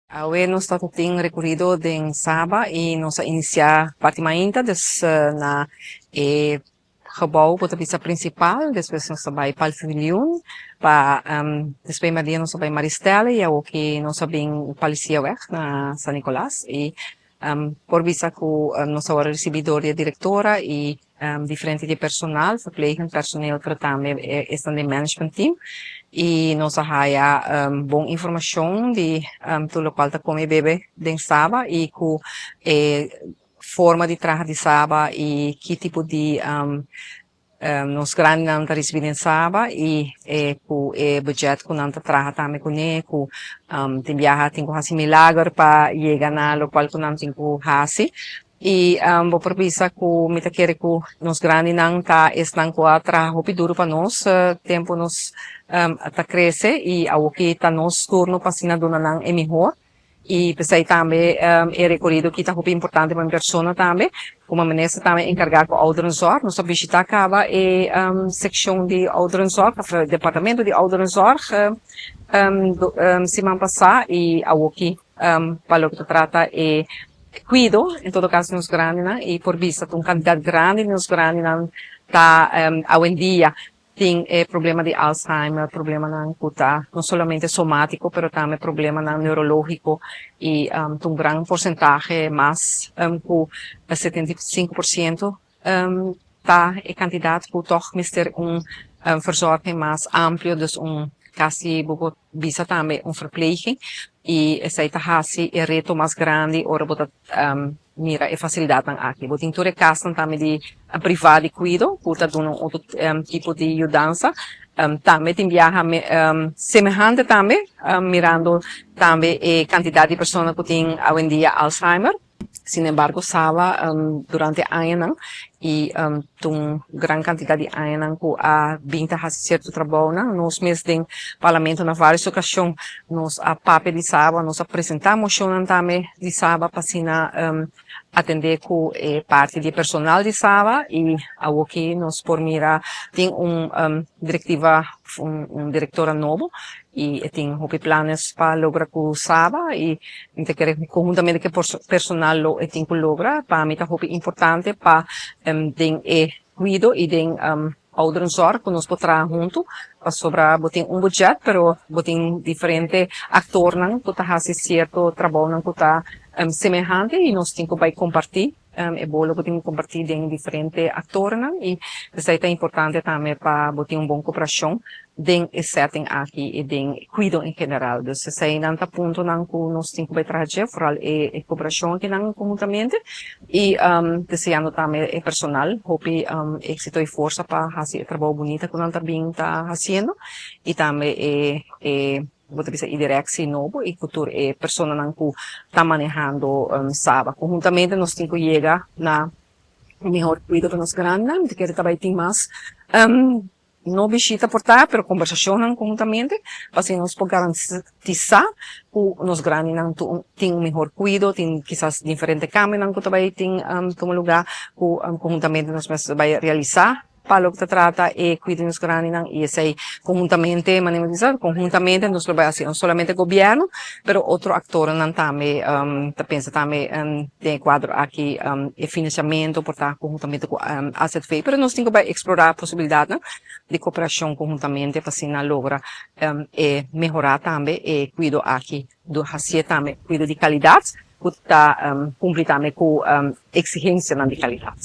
Awe nos ta tin rekorido den Saba i nos a inisiá parti mainta des na e gebou ku ta bisa prinsipal, despues nos a bai Paviljoen pa despues merdia nos a bai Maristella i awoki nos a bin Palisiaweg na San Nicolas i por bisa ku nos a wòrdu risibí dor di e direktora i diferente di personal, verplegend personeel pero tambe esnan den management team y nos a haya bon informacion di tur locual ta come y bebe den Saba y cu e forma di traha di Saba y ki tipo di nos grandinan ta ricibi den Saba y cu e budget cu nan ta traha tambe cune cu tin biaha tin cu haci milager pa yega na locual cu nan tin cu haci. I bo por bisa ku mi ta kere ku nos grandinan ta esnan ku a traha hopi duru pa nos tempu nos ta krese i awoki ta nos turno pa asina duna nan e mihor. I p'esei tambe e rekorido aki ta hopi importante pa mi persona tambe. Komo minister tambe enkargá ku ouderenzorg nos a bishitá kaba e sekshon di ouderenzorg òf e departamento di ouderenzorg siman pasá i awoki pa loke ta trata e Kuido, en todo kaso nos grandinan, i por bisa ta un kantidat grandi di nos grandinan ta awendia tin e problema di Alzheimer, problemanan ku ta no solamente somátiko pero tambe problemanan neurológiko i ta un gran porsentahe mas ku 75% ta e kantidat ku tòg mester un verzorging mas amplio, dus un kasi bo por bisa tambe un verpleging i esei ta hasi e reto mas grandi ora bo ta mira e fasilidatnan aki. Bo tin tur e kasnan tambe di privá di kuido ku ta duna un otro tipo di yudansa. Tambe tin biaha semehante tambe mirando tambe e kantidat di persona ku tin awendia Alzheimer. Sin embargo Saba durante añanan y ta un gran cantidad di añanan cu a bin ta haci cierto trabounan. Nos mes den Parlamento na varios ocasion nos a papia di Saba, nos a presenta mocionnan tambe di Saba pa asina atende cu e parti di e personal di Saba y awoki nos por mira tin un directiva, un directora nobo y e tin hopi planes pa logra cu Saba y mi ta kere conhuntamente cu e personal lo e tin cu logra. Pa mi ta hopi importante pa den e cuido y den ouderenzorg cu nos por traha hunto pasobra bo tin un budget pero bo tin diferente actornan cu ta haci cierto trabounan cu ta semehante y nos tin cu bay comparti e bolo bo tin cu comparti den diferente actornan y esey ta importante tambe pa bo tin un bon cooperacion den e setting aki y den cuido en general. Dus eseynan ta puntonan cu nos tin cu bay traha dje, vooral e cooperacion akinan conhuntamente y deseando tambe e personal hopi exito y forsa pa haci e trabou bunita cu nan ta bin ta haciendo y tambe e Bo ta bisa e directie nobo y cu tur e personanan cu ta manehando Saba. Conhuntamente nos tin cu yega na un mihor cuido pa nos grandinan. Mi ta kere ta bay tin mas, no bishita por ta, pero conversacionnan conhuntamente pa asina nos por garantisa cu nos grandinan tin un mihor cuido, tin kisas diferente cambionan cu ta bay tin tuma lugar cu conhuntamente nos mester bay realisa. Pa loke ta trata e cuido di nos grandinan y esey conhuntamente, manera mi bisa, conhuntamente nos lo bay haci, no solamente gobierno, pero otro actornan tambe ta pensa tambe den e cuadro aki e financiamento por ta conhuntamente cu AZV, pero nos tin cu bay explora posibilidadnan di cooperacion conhuntamente pa asina logra e mehora tambe e cuido aki, hacié tambe cuido di calidad cu ta cumpli tambe cu exigencianan di calidad.